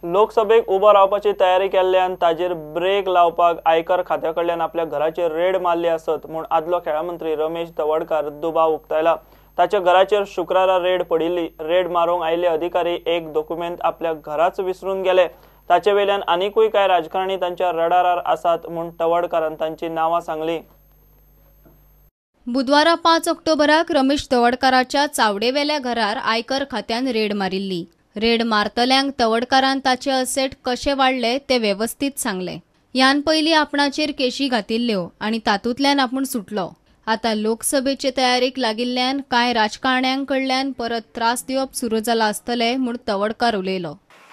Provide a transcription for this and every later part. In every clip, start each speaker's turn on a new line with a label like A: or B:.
A: लोकसभेक उबो रावपाची तयारी केल्ल्यान ताजेर ब्रेक लावपाक आयकर खात्या कडल्यान आपल्या घराचेर रेड मारली आसत म्हूण आदलो खेळा मंत्री रमेश तवडकार दुबाव उक्तायला। ताच्या घराचेर शुक्रारा रेड पडिल्ली। रेड मारूंक आयिल्ले अधिकारी एक डॉक्युमेंट आपल्या घराच विसरून गेले। ताचे वेल्यान आनिकूय कांय राजकारणी तांच्या रडारार आसात म्हूण तवडकारान तांची नांवां सांगली।
B: बुधवारा 5 ऑक्टोबराक रमेश तवडकाराच्या चावडेवेल्या घरार आयकर खात्यान रेड मारिल्ली। रेड मारतल्यांक तवडकारान ताचे असेट कशे वाडले ते वेवस्थीत सांगले। ह्यान पयलीं आपणाचेर केशी घातिल्ल्यो आनी तातूंतल्यान आपूण सुटलो। आतां लोकसभेचे तयारेक लागिल्ल्यान कांय राजकारण्यांकडल्यान परत त्रास दिवप सुरू जाला आसतले म्हूण तवडकार उलयलो।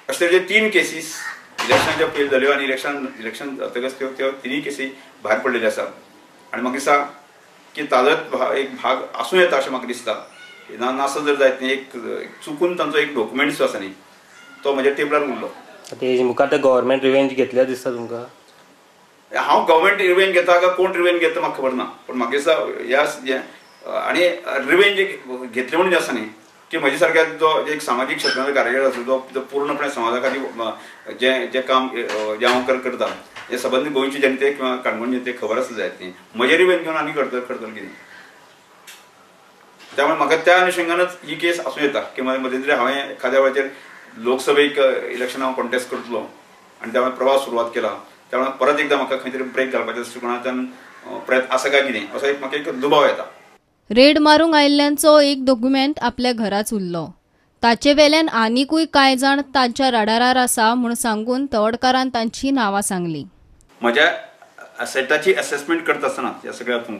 C: अशे तरेचे 3 केसीस इलेक्शनाच्या पयलीं जाल्यो आनी इलेक्शन जातकच त्यो 3 केसी भायर पडलेल्यो आसा आनी म्हाका दिसता की ताजोच एक भाग आसूं येता अशें म्हाका दिसता। ना नासत जर जायत न्ही, एक चुकून तांचो एक डॉक्युमेंट जो आसा न्ही तो म्हज्या टेबलार उरलो।
D: आतां मुखार ते गव्हर्मेंट रिवेंज घेतल्या दिसता तुमकां?
C: हांव गव्हर्मेंट रिवेंज घेता काय कोण रिवेंज घेता म्हाका खबर ना, पूण म्हाका दिसता ह्या आनी रिवेंज घेतले म्हणून आसा न्ही की म्हज्या सारक्या जो एक सामाजीक क्षेत्रांतलो कार्यकर्ता आसा जो पूर्णपणे समाजा खातीर जें जें काम जें हांव करता हें सबंद गोंयची जनतेक किंवा काणकोण जनतेक खबर आसा जायत न्ही, म्हजें रिवेंज घेवन आनी करतलो कितें। त्यामुळे म्हाका त्या अनुशंगानच ही केस आसूं येता की मदीं तरी हांवें एखाद्या वेळाचेर लोकसभेक इलेक्शन हांव कॉन्टेस्ट करतलो आनी त्यामुळे प्रवास सुरवात केला, त्यामुळे परत एकदा म्हाका खंय तरी ब्रेक घालपाच्या दृश्टिकोनांतल्यान प्रयत्न आसा काय कितें असो एक म्हाका एक दुबाव येता।
B: रेड मारूंक आयिल्ल्यांचो एक डॉक्युमेंट आपल्या घराच उरलो। ताचे वेल्यान आनिकूय कांय जाण तांच्या रडारार आसा म्हूण सांगून तवडकारान तांची नांवां सांगली।
C: म्हज्या असेटाची असेसमेंट करता आसतना ह्या सगळ्या हातूंत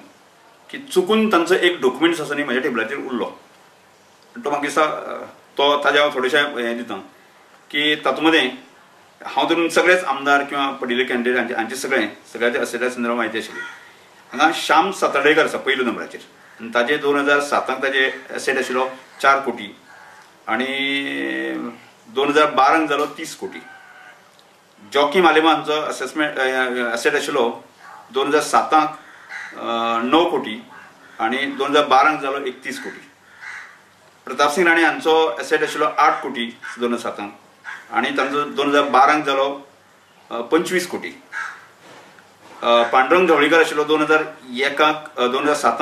C: की चुकून तांचो एक डॉक्युमेंट्स आसा न्ही म्हज्या टेबलाचेर उरलो, तो म्हाका दिसता तो ताज्या हांव थोडेशें हें दिता की तातूंत मदें हांव धरून सगळेच आमदार किंवा पडिल्ले कॅन्डिडेट हांचे सगळे सगळ्याच्या असेटा संदर्भात म्हायती आशिल्ली। हांगा श्याम सातार्डेकर आसा पयल्या नंबराचेर आनी ताजे 2007 ताजे एसेट आशिल्लो 4 कोटी आनी 2012 जालो 30 कोटी। जॉकी मालेमा हांचो असेसमेंट एसेट आशिल्लो 2007 9 कोटी आनी 2012 जालो 31 कोटी। प्रतापसिंग राणे हांचो एसेट आशिल्लो 8 कोटी 2007 आनी तांचो 2012 जालो 25 कोटी। पांडुरंग ढवळीकर आशिल्लो 2007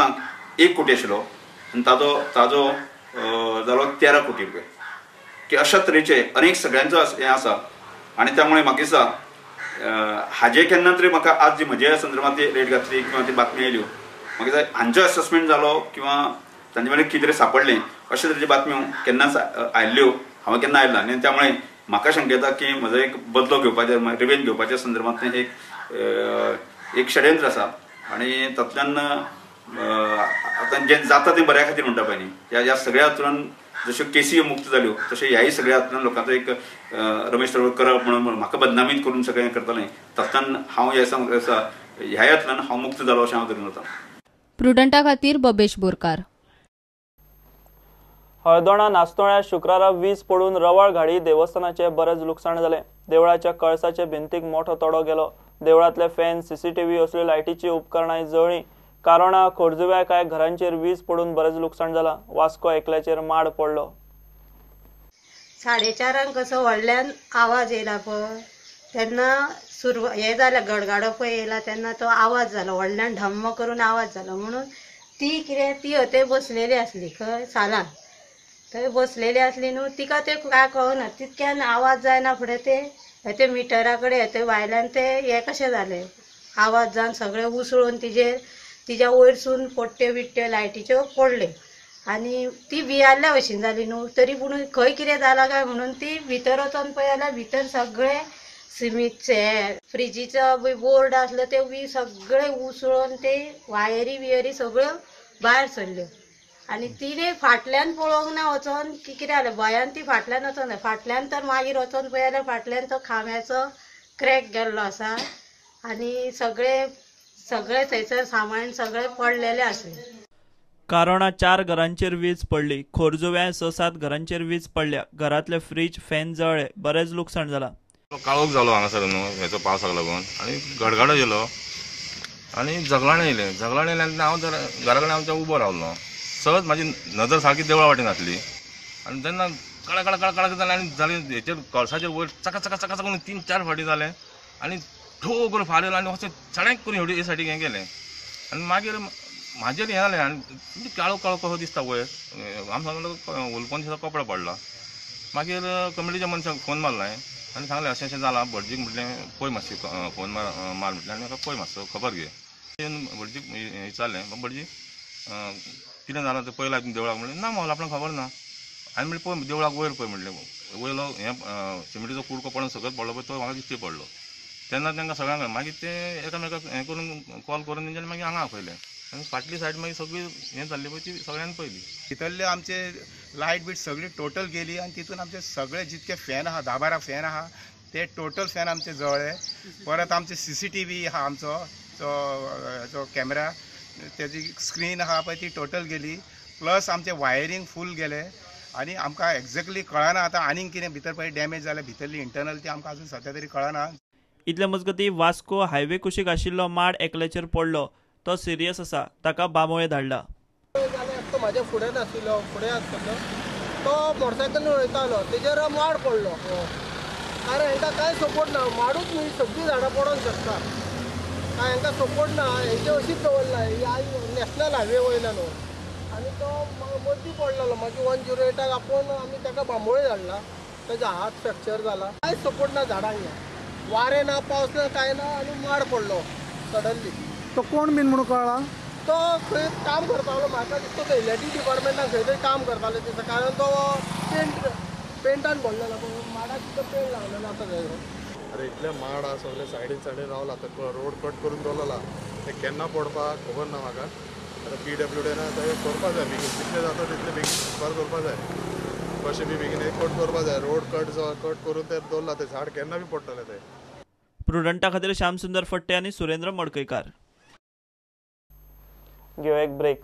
C: 1 कोटी आशिल्लो आनी ताजो जालो 13 कोटी रुपया। की अशा तरेचे अनेक सगळ्यांचो हें आसा आनी त्यामुळे म्हाका दिसता हाजे केन्ना तरी म्हाका आज जी म्हज्या संदर्भात ती रेट घातली किंवा ती बातमी आयल्यो म्हाका दिसता हांचो असेसमेंट जालो किंवा तांचे मेरेन कितें तरी सापडलें अशे तरेच्यो बातम्यो केन्नाच आयिल्ल्यो हांवें केन्ना आयला आनी त्यामुळे म्हाका शंका येता की म्हजो एक बदलो घेवपाचे रिवेंज घेवपाच्या संदर्भांतलें एक षडयंत्र आसा आनी तातूंतल्यान आतां जें जाता तें बऱ्या खातीर म्हणटा पळय न्ही, ह्या सगळ्या हातूंतल्यान जश्यो केसी मुक्त जाल्यो तशें ह्याय सगळ्या हातूंतल्यान लोकांचो एक रमेश तवडकर करप म्हणून म्हाका बदनामीत करून सगळें करतालें तातूंतल्यान हांव ह्या हातूंतल्यान हांव मुक्त जालो अशें हांव धरून वता।
B: प्रुडंटा खातीर बबेश बोरकार।
A: हळदोणा नास्तोण्या शुक्रारा वीज पडून रवाळ घाडी देवस्थानाचे बरेच लुकसाण जालें। देवळाच्या कळसाचे भिंतीक मोठो तोडो गेलो। देवळांतले फॅन, सीसीटीव्ही असल्यो लायटीची उपकरणां जळ्ळीं। कारोणा खोर्जुव्या कांय घरांचेर वीज पडून बरेच लुकसाण जाला। वास्को एकल्याचेर माड पडलो।
E: 4:30 कसो व्हडल्यान आवाज येयला पळय तेन्ना सुरवात हें जालें, गडगाडो पळय येयला तेन्ना तो आवाज जालो व्हडल्यान ढम्म करून आवाज जालो म्हणून ती कितें ती हथंय बसलेली आसली खंय सालान थंय बसलेली आसली न्हू, तिका तें कांय कळना तितक्यान आवाज जायना फुडें ते ते मिटरा कडेन थंय भायल्यान ते हें कशें जालें आवाज जावन सगळें उसळून तिजेर तिज्या वयरसून पट्ट्यो बिट्ट्यो लायटीच्यो पडल्यो आनी ती भियाल्ल्या भशेन जाली न्हू, तरी पूण खंय कितें जालां काय म्हणून ती भितर वचोन पळय जाल्यार भितर सगळें सिमीचे फ्रिजीचो बी बोर्ड आसलो ते बी सगळे उसळून ते वायरी बियरी सगळ्यो भायर सरल्यो आनी तिणें फाटल्यान पळोवंक ना वचोन की कितें जालें भंयान ती फाटल्यान वचोन फाटल्यान तर मागीर वचोन पळय जाल्यार फाटल्यान तो खांब्याचो क्रॅक गेल्लो आसा आनी सगळे सगळे थंयसर सामान सगळे पडलेले आसले।
A: कारोणा 4 घरांचेर वीज पडली। खोर्जुव्या 6-7 घरांचेर वीज पडल्या। घरांतले फ्रीज, फॅन जळ्ळे, बरेच लुकसाण जाला।
F: काळोख जालो हांगासर न्हू हेचो पावसाक लागून आनी गडगडो येयलो आनी झगलाणें येयलें। झगलाणें येयलें हांव घरा कडेन आमच्या उबो रावलो, सहज म्हाजी नदर सारकी देवळा वाटेन आसली आनी तेन्ना कळा कळा कळा कळा जालें आनी जालें हेचेर कळसाचेर वयर चका चका चका करून 3-4 फावटी जालें आनी ठो करून फार येयलो आनी अशें सड्याक करून हेवडी हे सायडीक हें गेलें आनी मागीर म्हाजेर हें जालें आनी काळो काळो कसो दिसता वयर आमी सांगलो हुलपोन दिसता कपडो पडला. मागीर कमिटीच्या मनशाक फोन मारलो हांवें आनी सांगलें अशें अशें जालां भटजीक म्हटलें पळय मातशें फोन मार म्हटलें आनी म्हाका पळय मातसो खबर घे. येवन भटजीक विचारलें भटजी कितें जालां तें पळयलां तुमी देवळाक म्हणलें ना म्हाका आपणाक खबर ना. हांवें म्हणलें पळय देवळाक वयर पळय म्हणलें वयलो हें शिमिटीचो कुडको पडून सकयल पडलो पळय तो म्हाका दिश्टी पडलो तेन्ना तांकां सगळ्यांक मागीर ते एकामेकाक हें करून कॉल करून तेंच्यांनी मागीर हांगा आपयलें आनी फाटली सायड मागीर सगळी हें जाल्ली पळय ती सगळ्यांनी पळयली.
G: भितरले आमचे लायट बीट सगळी टोटल गेली आनी तितून आमचे सगळे जितके फॅन आहा 10-12 फॅन आहा ते टोटल फॅन आमचे जळ्ळे. परत आमचे CCTV आहा आमचो जो कॅमेरा तेजी स्क्रीन आहा पळय ती टोटल गेली. प्लस आमचे वायरींग फूल गेले आनी आमकां एग्जॅक्टली कळना आतां आनीक कितें भितर पळय डॅमेज जालें भितरली इंटरनल ती आमकां अजून सद्या तरी कळना.
A: इतले मजगतीं वास्को हायवे कुशीक आशिल्लो माड एकल्याचेर पडलो, तो सिरियस आसा, ताका बांबोळे धाडला.
H: तो म्हाज्या फुड्यान आशिल्लो फुडें आसतलो तो मोटरसायकल वयतालो तेजेर माड पडलो. कारण हेंकां कांय सपोर्ट ना, माडूच न्हय सगळीं झाडां पडोंक शकता, कांय हेंकां सपोर्ट ना, हेंचे अशीच दवरला नॅशनल हायवे वयल्यान न्हू. आनी तो मदीं पडलेलो मागीर 108 आपोवन आमी ताका बांबोळे धाडला, तेजो हात फ्रॅक्चर जाला. कांय सपोर्ट ना झाडांक, वारें ना पावस ना कांय ना आनी माड पडलो सडनली.
I: तो कोण बीन म्हणून कळ्ळा?
H: तो खंय काम करतालो म्हाका दिसता तो इलेक्ट्रीक डिपार्टमेंटान खंय तरी काम करतालो दिसता, कारण तो पेंटान भरलेलो माडाक सुद्दां पेंट लावलेलो आसा थंय.
J: अरे इतले माड आहा सगळे सायडीन सायडीन रावला, तो रोड कट करून दवरला, ते केन्ना पडपाक खबर ना म्हाका. आतां PWD ते करपा जाय बेगीन, जितले जाता तितले बेगीन बरें करपा जाय, कशें बी बेगीन एक कट करपा जाय. रोड कट करून ते दवरला ते झाड केन्ना बी पडटलें ते.
A: प्रुडंटा खातीर श्यामसुंदर फट्टे आनी सुरेंद्र मडकयकार. घेवया एक ब्रेक.